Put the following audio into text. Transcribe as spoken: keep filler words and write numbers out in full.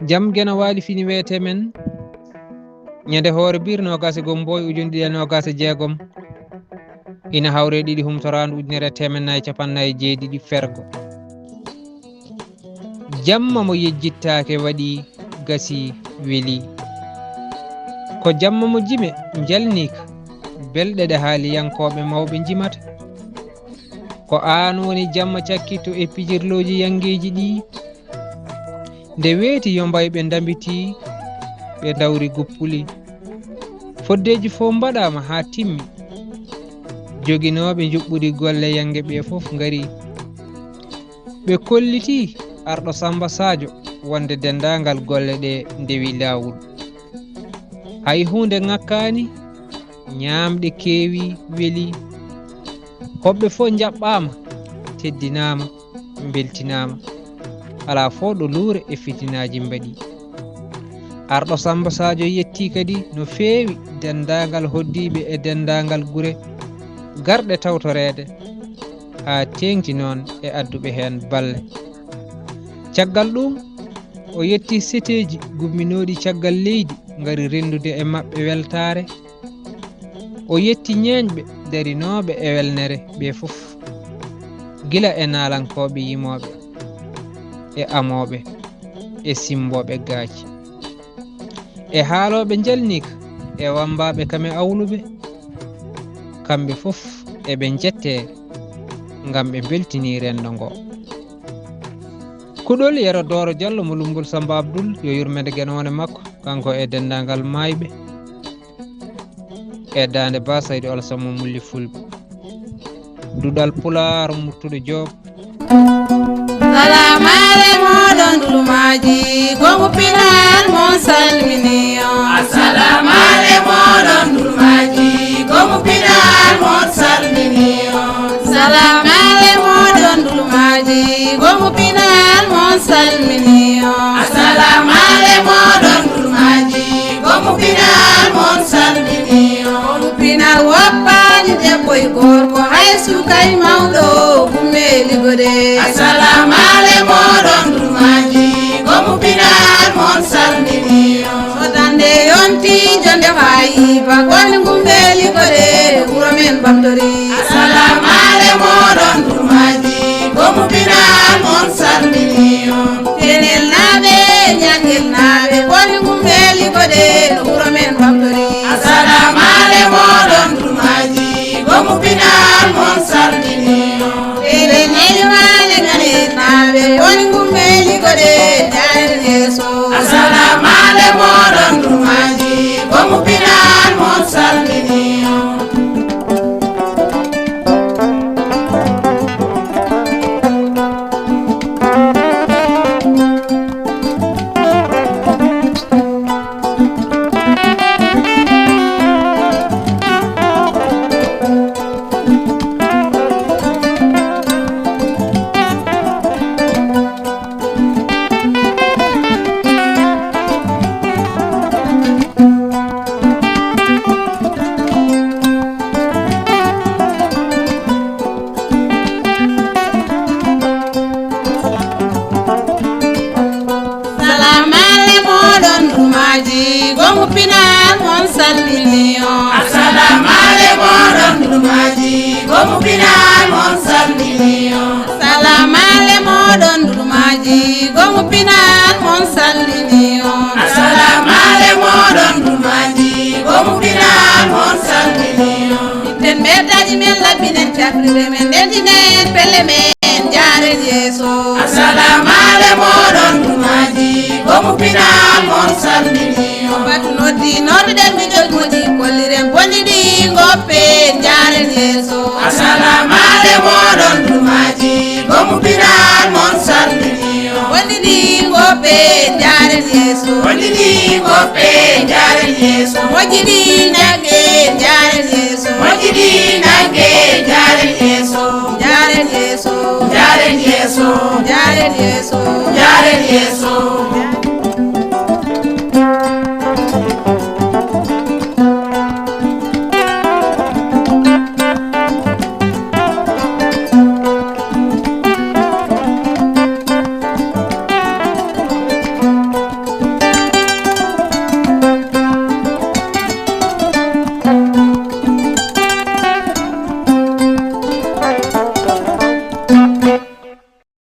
Jam geno waali fini weete men. Ñande hoore bir noogaas e goo mbooy ujunɗiɗi e noogaas e jeegom. Ina hawre ɗiɗi humtoraandu ujunere e teemeɗɗe nayi capanɗe nayi e jeeɗiɗi fergo. Jamma mo yejjittaake waɗi, gasi, weli. Ko jamma mo jime njalniika, belɗe ɗe haaliyankooɓe mawɓe njimata. Ko aan woni jamma cakkitto e pijirlooji yanngeeji ɗi. Nde weeti yo mbayɓe ndambiti, ɓe ndawri guppuli. Foddeeji fof mbaɗaama haa timmi. Joginooɓe njuɓɓudi golle yannge ɓe fof ngari. Ɓe kolliti arɗo Samba Sadio wonde denndaangal golle ɗe ndewi laawol. Hay huunde ŋakkaani, ñaamɗe keewi, weli. Hoɓɓe fof njaɓɓaama, teddinaama, mbeltinaama. Alaa fof ɗo luure e fitinaaji mbaɗi. Arɗo Samba Sadio yetti kadi no feewi denndaangal hoɗdiiɓe e denndaangal gure garɗe tawtoreede, haa teeŋti noon e adduɓe heen balle. Caggal ɗuum, o yetti seteeji gumminooɗi caggal leydi ngari renndude e maɓɓe weltaare. O yetti ñeeñɓe darinooɓe e welnere ɓe fof, gila e naalankooɓe yimooɓe, e amooɓe, e simmbooɓe gaaci, e haalooɓe njalniika, e wammbaaɓe kam e awluɓe. Kamɓe fof eɓe njettee ngam ɓe mbeltinii renndo ngo. Kuɗol Yero Dooro Jallo mo Lummbol Samba Abdul, yo yurmeende geno wone makko, kanko e denndaangal maayɓe. E daande Ba Saydi Alasan mo Mulli Fulɓe. Duɗal Pulaar, Murtuɗo Joob. Salaamaale mooɗon Dulmaaji, goomu pinal mon salminii on. Salaamaale mooɗon Dulmaaji, goomu pinal mon salminii on. Salaamaale mooɗon Dulmaaji, goomu pinal mon salminii on. Salaamaale mooɗon Dulmaaji, goomu pinal mon salminii on. Goomu pinal woppaani debbo e gorko, hay suka e mawɗo, gummee liggode. Salaamaale mooɗon Dulmaaji, goomu pinal mon salminii on. Sodande yonti jonde faayi ba, koni gummee liggode, wuro men ɓamtori. Salaamaale mooɗon Dulmaaji, goomu pinal mon salminii on. Tenel naaɓe, Ñaŋŋel naaɓe, koni gummee liggode, wuro men ɓamtori. Salaamaale mooɗon Dulmaaji, goomu pinal mon salminii on. Tenel Ñaŋŋel naaɓe, koni gummee liggode, njaaree yeeso. Salaamaale mooɗon Dulmaaji, goomu pinal mon salminii on. Salaamaale mooɗon Dulmaaji, goomu pinal mon salminii on. Salaamaale mooɗon Dulmaaji, goomu pinal mon salminii on. Salaamaale mooɗon Dulmaaji, goomu pinal mon salminii on. Salaamaale mooɗon Dulmaaji, goomu pinal mon salminii on. Itten ɓeetaaji men, labbinen cafrirɗe men, ndentinen pelle men, njaaree yeeso. Salaamaale mooɗon Dulmaaji, goomu pinal mon salminii on. Batu noddi, nodduɗen mi joj moƴƴi, kolliren bonni ɗi ngoppe, njaaree yeeso. Salaamaale mooɗon Dulmaaji, goomu pinal mon salminii on. Bonni ɗi ngoppe, njaaree yeeso. Bonni ɗi ngoppe, njaaree yeeso. Moƴƴi ɗi nagge, njaaree yeeso. Moƴƴi ɗi nagge, njaaree yeeso. Njaaree yeeso. Njaaree yeeso. Njaaree yeeso. Njaaree yeeso.